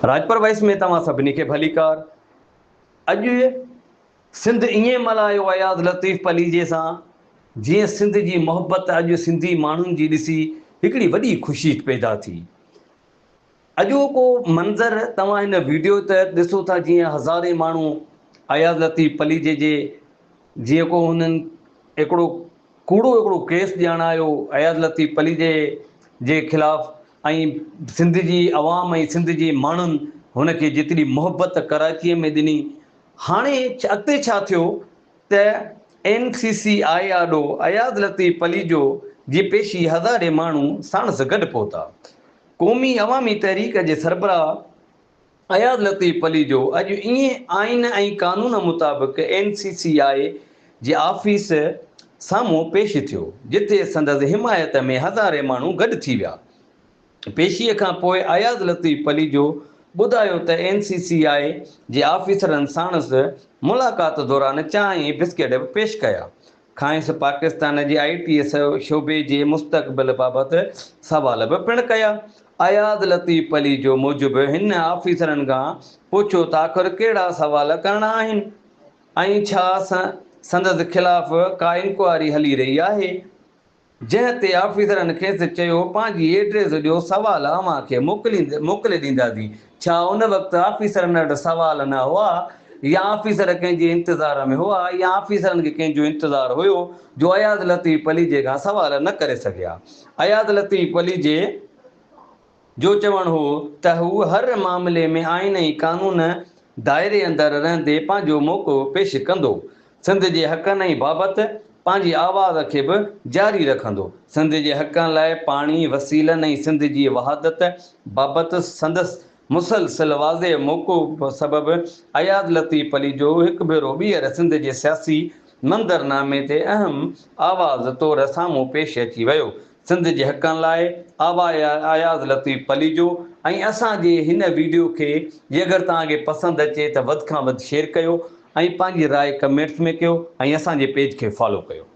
Rajpar voice ۾ توهان سڀني کي ڀليڪار. اڄ سنڌ ائين ملهايو اياز لطيف پليجي سان جيئن سنڌ جي محبت اڄ سنڌي ماڻهن جي ڏسي هڪڙي وڏي خوشي پيدا ٿي. اڄوڪو منظر توهان هن ويڊيو تحت ڏسو ٿا جيئن هزارين ماڻهو اياز لطيف پليجي جي جيئن ڪو هنن هڪڙو ڪوڙو هڪڙو ڪيس ڄاڻايو اياز لطيف پليجي جي خلاف ۽ سنڌ جي عوام ۽ سنڌ جي ماڻهن هن کي جيتري محبت ڪراچيء ۾ ڏني هاڻي اڳتي ڇا ٿيو ته اين سي سي آء آڏو اياز لطيف پليجو جي پيشي هزارين ماڻهو ساڻس گڏ پهتا قومي عوامي تحريڪ جي سربراهه اياز لطيف پليجو اڄ ائين آئين ۽ قانون مطابق اين سي سي آء جي آفيس سامهون پيش ٿيو، جتي سندس حمايت ۾ هزارين ماڻهو گڏ ٿي ويا. پيشيء کان پوء اياز لطيف پليجو ٻڌايو ته اين سي سي آء جي آفيسرن ساڻس ملاقات دوران چانهه ۽ بسڪيٽ به پيش ڪيا. کانئس پاڪستان جي آء ٽي شعبي جي مستقبل بابت سوال به پڻ ڪيا. اياز لطيف پليجو موجب هن آفيسرن کان پڇيو ته آخر ڪهڙا سوال ڪرڻا آهن ۽ ڇا سندس خلاف ڪا انڪوائري هلي رهي آهي؟ جنهن تي آفيسرن کيس چيو پنهنجي ايڊريس ڏيو سوال اوهان کي موڪلي ڏينداسين. ڇا ان وقت آفيسرن وٽ سوال نه هئا يا آفيسر ڪنهن جي انتظار ۾ هئا يا آفيسرن کي ڪنهن جو انتظار هيو جو اياز لطيف پليجي کان سوال نه ڪري سگهيا. اياز لطيف پليجي جو چوڻ هو ته هو هر معاملي ۾ آئين ۽ قانون دائري اندر رهندي پنهنجو موقف پيش ڪندو، سنڌ جي حقن ۽ بابت پنهنجي آواز کي به جاري رکندو، سنڌ جي حقن لاء پاڻي، وسيلن ۽ سنڌ جي وحدت بابت سندس مسلسل واضح موقف سبب اياز لطيف پليجو هڪ ڀيرو ٻيهر سنڌ جي سياسي منظرنامي تي اهم آواز طور سامهون پيش اچي ويو. سنڌ جي حقن لاء آوا اياز لطيف پليجو ۽ اسان جي هن ويڊيو کي جي اگر توهان کي پسند اچي ته وڌ کان وڌ شيئر ڪيو ۽ پنهنجي راء ڪمينٽس ۾ ڪيو ۽ اسان جي پيج کي فالو ڪيو.